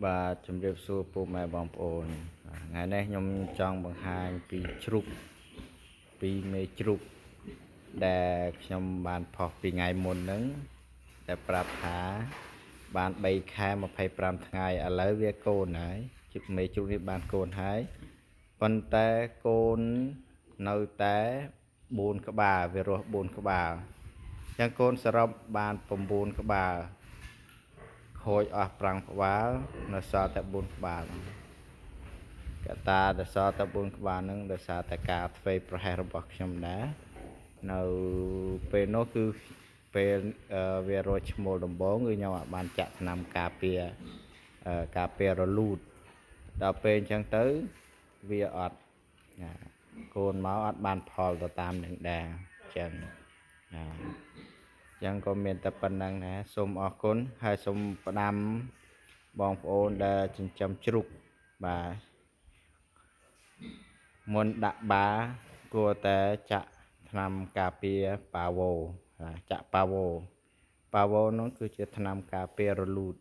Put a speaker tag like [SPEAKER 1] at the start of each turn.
[SPEAKER 1] បាទជំរាបសួរពុកម៉ែបងប្អូនបាទថ្ងៃនេះខ្ញុំចង់បង្ហាញពីជ្រូកពីមេជ្រូកដែលខ្ញុំបានផុសពីថ្ងៃមុនហ្នឹងដែលប្រាប់ថាបាន3ខែ25ថ្ងៃឥឡូវវាកូនហើយជិះមេជ្រូកនេះបានកូនហើយប៉ុន្តែកូននៅតែ4ក្បាលវារស់4ក្បាលអញ្ចឹងកូនសរុបបាន9ក្បាល ខូចអស់5ក្បាលនៅសល់តែ4ក្បាលកត្តាដែលសល់តែ4ក្បាលហ្នឹងដោយសារតែការធ្វើប្រហែសរបស់ខ្ញុំដែរនៅពេលនោះគឺពេលវារត់ឈ្មោលដំបងគឺខ្ញុំអាចបានចាក់ថ្នាំការពារការពាររលូតដល់ពេលអញ្ចឹងទៅវាអត់ណាកូនមកអត់បានផលទៅតាមនឹងដែរអញ្ចឹងណា ចឹងក៏មានតែប៉ុណ្្នឹងណាសូមអរគុណហើយសូមផ្ដាំបងប្អូនដែលចិញ្ចឹមជ្រូកបាទមុនដាក់បាគួរតែចាក់ថ្នាំការពារប៉ាវ៉ូចាក់ប៉ាវ៉ូប៉ាវ៉ូនោះគឺជាថ្នាំការពាររលូត។